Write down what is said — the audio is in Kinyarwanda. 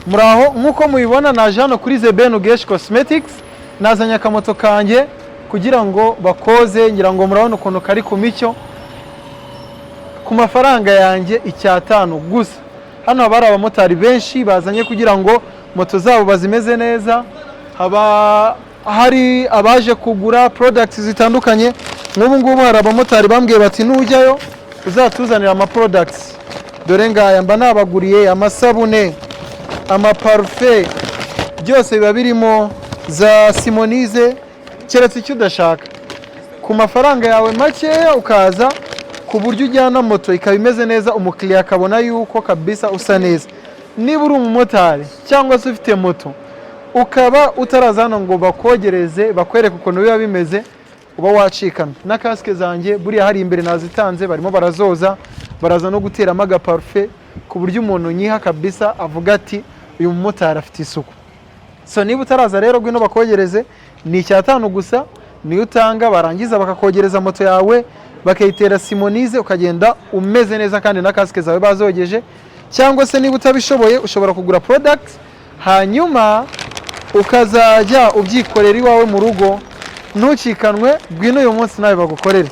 Muraho, nk'uko mubibona naje hano kuri Zeben Ugesh Cosmetics, nazanye akamoto kanjye kugira ngo bakoze. Ngira ngo murabona ukuntu kari ku micyo, ku mafaranga yanjye 5 gusa. Hano haba hari abamotari benshi bazanye kugira ngo moto zabo bazimeze neza, haba hari abaje kugura products zitandukanye. Nk'ubu ngubu hari abamotari bambwiye bati: "Nujyayo uzatuzanira ama products." Dore ngaya mba nabaguriye: amasabune, amaparufe, byose biba birimo, za simonize, keretse icyo udashaka. Ku mafaranga yawe makeya ukaza, ku buryo ujyana moto ikaba imeze neza, umukiriya akabona yuko kabisa usa neza. Niba uri umumotari cyangwa se ufite moto, ukaba utaraza hano ngo bakogereze, bakwereke ukuntu biba bimeze, uba wacikana. Na kasike zanjye buriya hari imbere nazitanze, barimo barazoza, baraza no guteramo agaparufe, ku buryo umuntu nyiha kabisa avuga ati: "Uyu mumotari afite isuku." So niba utaraza rero, ngwino bakogereze. Ni 5 gusa niyo utanga, barangiza bakakogereza moto yawe, bakayitera simonize, ukagenda umeze neza kandi na kasike zawe bazogeje. Cyangwa se niba utabishoboye, ushobora kugura product, hanyuma ukazajya ubyikorera iwawe mu rugo. Ntucikanwe, ngwino uyu munsi nawe bagukorere.